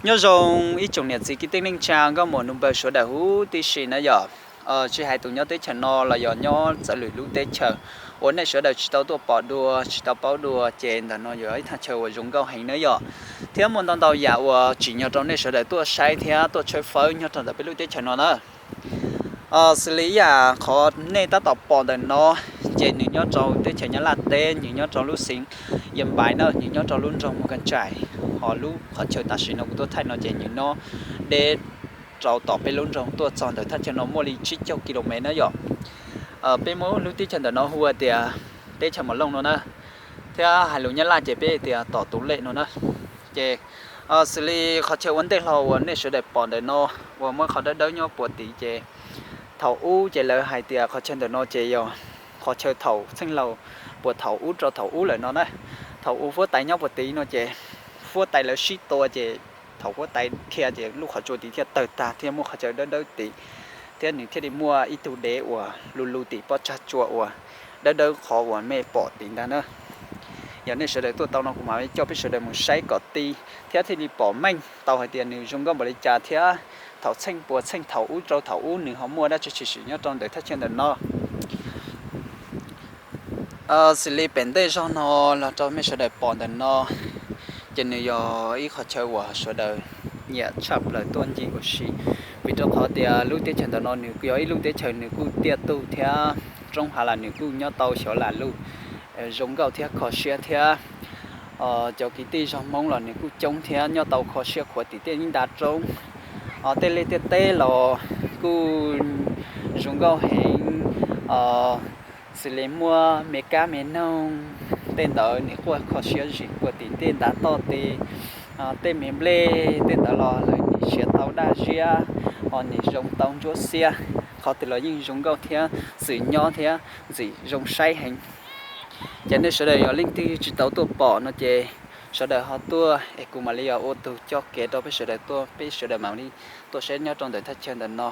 Nyob zoo ib tsoom niam txiv kwv tij neej tsa nkauj muam nus npawg sawv daws huv tib si na yom. Tsis hais tus nyob teb chaws no los yog nyob txawv lwm lub teb chaws uas nej sawv daws tsis tau tuaj pom dua, tsis tau paub dua, ces ntawm no yog ib thaj chaw uas zoo nkauj heev na yom. Thiab muaj ntau ntau yam uas tsim nyog rau nej sawv daws tuaj saib thiab tuaj tshawb fawb nyob rau ntawm peb lub teb chaws no na. Xws li ib yam qhov nej tab tom pom ntawm no, ces nws nyob rau teb chaws Nyab Laj teb, nws nyob rau lub xeev Yam Npais na, nws nyob rau lub nroog Mus Kas Tsais. Ho lub qhov chaw tam sim no kuv tuaj thaij no ces nws nyob deb rau tom peb lub nroog tuaj txog ntawm thaj chaw no muaj li tsib caug ki lo mev na yom. Peb muab lub teb chaws ntawm no hu tias teb chaws Mos Looj no na, thiab hais lus Nyab Laj ces peb tias tom tus lej no na. Ces xws li qhov chaw ua ntej hlo uas nej sawv daws pom ntawm no uas muaj qhov dawb dawb nyob puag tid ces thaum ub ces lawv hais tias qhov chaw ntawm no ces yog qhov chaw thaum txheej laus puag thaum ub rau thaum ub lawm no na. Thaum ub huab tais nyob puag tid no ces huab tais lawv sib tua ces thaum huab tais dhia ces lub qhov tsua tid thiaj tawg tag thiab muaj qhov chaw dawb dawb tid, thiab nws thiaj li muaj ib tug dev uas lu lu tim pob tsag tsua uas dawb dawb qhov uas mej pom tid ntag na. Yog nej sawv daws tuaj tau no kuv mam li coj peb sawv daws mus saib kom ti thiab thiaj li pom meej tau hais tias nws zoo nkauj npaum li cas thiab thaum txheej puag txheej thaum ub rau thaum ub nws ho muaj dab tsi tshwm sim nyob rau ntawm thaj chaw ntawm no. Xws li pem ntej zog no los rau mej sawv daws pom ntawm no, ces nws yog ib qhov chaw uas sawv daws nyiam tshaj plaws tuaj ncig ua si, vim rau qhov tias lub teb chaws ntawm no nws yog ib lub teb chaws nws kuj tiaj tug thiab roob hav las nws kuj nyob tau xyov lam lug, zoo nkauj thiab kho siab thiab. Cov kwv tij zog Hmoob los nws kuj coob thiab nyob tau kho siab khuav tim tej ntav roob. Tej liaj tej teb los kuj zoo nkauj heev, xws li muaj me kab me noog, tej ntawd nws quaj kho siab zim puag tim tej ntav toj tej, tej me nplej tej ntawd los lawv nim siav tau daj ziab, ho nim zoo tau ntsuab xiab, qhov twg los yeej zoo nkauj thiab xwm nyob thiab ntxim zoo saib heev. Ces nej sawv daws yog leej twg tsis tau tuaj pom no ces sawv daws ho tuaj es kuv mam li yog ua tus coj kev rau peb sawv daws tuaj, peb sawv daws mam li tuaj saib nyob rau ntawm thaj chaw ntawm no.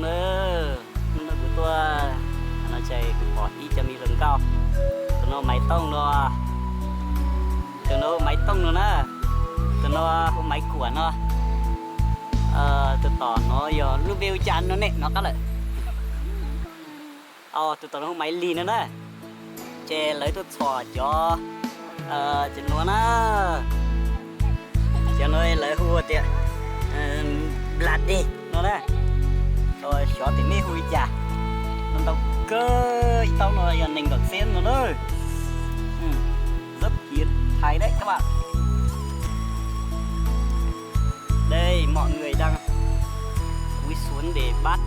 Hnub no kuv tuaj no ces kuv pom ib co me hluas nkauj, tus no Maiv Tooj no, tus no Maiv Tooj no na, tus no hu Maiv Kuam no, tus tom no yog lub npe hu cas no ne no qab lawm. Tus tom no hu Maiv Lis no na. Ces lawv tuaj txhom cov, cov no na, cov no lawv hu tias nplas dej no na. Xyov tias nej hu li cas. No ntau kawg, ib taub no yog nees nkaum xeeb no na. Rất hiếm thấy đấy các bạn. Đây, mọi người đang cúi xuống để bắt,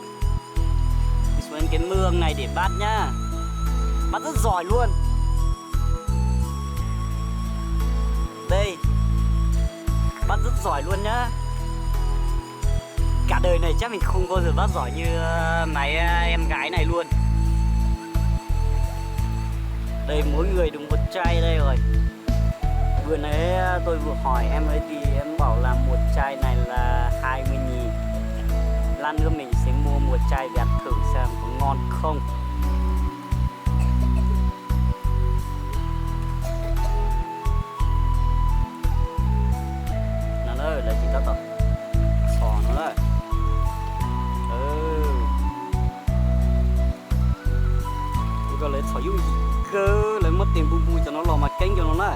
cúi xuống cái mương này để bắt nhá. Bắt rất giỏi luôn. Đây, bắt rất giỏi luôn nhá. Cả đời này chắc mình không bao giờ bắt giỏi như, ờ, mấy, ờ, em gái này luôn. Đây, mỗi người được một chai đây rồi. Vừa nãy, ờ, tôi vừa hỏi em ấy thì em bảo là một chai này là hai mươi nghìn. Lát nữa mình sẽ mua một chai về ăn thử xem có ngon không. No na, lawv tsis tab tom txhom no na. Ua rau lawv txhom yooj yim kawg, lawv muab tes npu npu cov no los mas keeb cov no na.